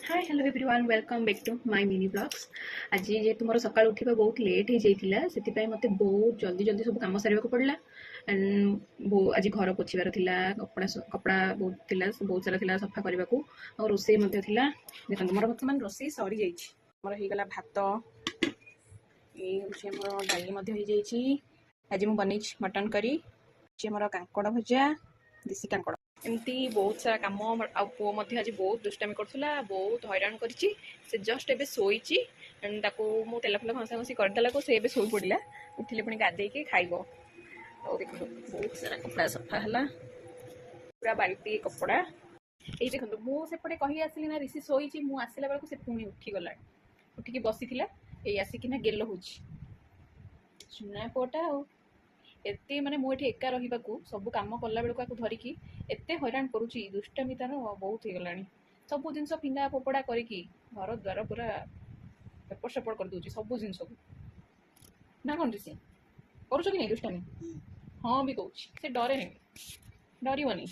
Hi, hello everyone, welcome back to my mini vlogs. ଆଜି ଯେହେତୁ ମୋର ସକାଳୁ ଉଠିବା ବହୁତ ଲେଟ୍ ହେଇଯାଇଥିଲା, ସେଥିପାଇଁ ମୋତେ ବହୁତ ଜଲ୍ଦି ଜଲ୍ଦି ସବୁ କାମ ସାରିବାକୁ ପଡ଼ିଲା। ଆଣ୍ଡ ଆଜି ଘର ପୋଛିବାର ଥିଲା, କପଡ଼ା ବହୁତ ଥିଲା, ବହୁତ ସାରା ଥିଲା ସଫା କରିବାକୁ, ଆଉ ରୋଷେଇ ମଧ୍ୟ ଥିଲା। ଦେଖନ୍ତୁ, ମୋର ବର୍ତ୍ତମାନ ରୋଷେଇ ସରିଯାଇଛି। ଆମର ହେଇଗଲା ଭାତ, ଏଇ ହେଉଛି ଆମର ଡାଲି ମଧ୍ୟ ହେଇଯାଇଛି। ଆଜି ମୁଁ ବନେଇଛି ମଟନ୍ କରି, ଆମର କାଙ୍କଡ଼ ଭଜା, ଦେଶୀ କାଙ୍କଡ଼। ଏମିତି ବହୁତ ସାରା କାମ। ଆଉ ପୁଅ ମଧ୍ୟ ଆଜି ବହୁତ ଦୁଷ୍ଟାମି କରୁଥିଲା, ବହୁତ ହଇରାଣ କରିଛି। ସେ ଜଷ୍ଟ ଏବେ ଶୋଇଛି। ତାକୁ ମୁଁ ତେଲ ଫେଲ ଘଷା ଘଷି କରିଦେଲାକୁ ସେ ଏବେ ଶୋଇ ପଡ଼ିଲା। ଉଠିଲେ ପୁଣି ଗାଧେଇକି ଖାଇବ। ଆଉ ଦେଖନ୍ତୁ, ବହୁତ ସାରା କପଡ଼ା ସଫା ହେଲା, ପୁରା ବାଲ୍ଟି କପଡ଼ା। ଏଇ ଦେଖନ୍ତୁ, ମୁଁ ସେପଟେ କହି ଆସିଲି ନା ରିଷି ଶୋଇଛି, ମୁଁ ଆସିଲା ବେଳକୁ ସେ ପୁଣି ଉଠିଗଲାଣି। ଉଠିକି ବସିଥିଲା, ଏଇ ଆସିକିନା ଗେଲ ହଉଛି ସୁନା ପୁଅଟା। ଆଉ ଏତେ ମାନେ ମୁଁ ଏଠି ଏକା ରହିବାକୁ, ସବୁ କାମ କଲା ବେଳକୁ ଆକୁ ଧରିକି ଏତେ ହଇରାଣ କରୁଛି। ଦୁଷ୍ଟାମି ତାର ବହୁତ ହେଇଗଲାଣି। ସବୁ ଜିନିଷ ଫିଙ୍ଗା ଫୋପଡ଼ା କରିକି ଘର ଦ୍ୱାର ପୁରା ଏପଟ ସେପଟ କରିଦଉଛି ସବୁ ଜିନିଷକୁ। ନା କଣ ରିଷି, କରୁଛ କି ନାଇଁ ଦୁଷ୍ଟାମି? ହଁ ବି କହୁଛି ସେ, ଡରେନି, ଡରିବନି।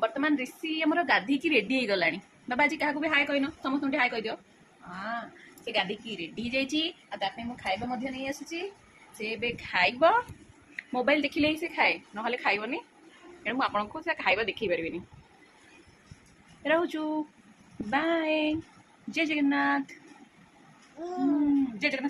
ବର୍ତ୍ତମାନ ରିଷି ଆମର ଗାଧେଇକି ରେଡି ହେଇଗଲାଣି। ବାବା, ଆଜି କାହାକୁ ବି ହାଏ କହିନ? ସମସ୍ତଙ୍କୁ ଟିକେ ହାଏ କହିଦିଅ। ହଁ, ସେ ଗାଧେଇକି ରେଡି ହେଇଯାଇଛି ଆଉ ତା ପାଇଁ ମୁଁ ଖାଇବା ମଧ୍ୟ ନେଇ ଆସିଛି। ସେ ଏବେ ଖାଇବ। ମୋବାଇଲ ଦେଖିଲେ ହିଁ ସେ ଖାଏ, ନହେଲେ ଖାଇବନି। ତେଣୁ ମୁଁ ଆପଣଙ୍କୁ ସେ ଖାଇବା ଦେଖେଇ ପାରିବିନି। ରହୁଛୁ, ବାଏ, ଜୟ ଜଗନ୍ନାଥ, ଜୟ ଜଗନ୍ନାଥ।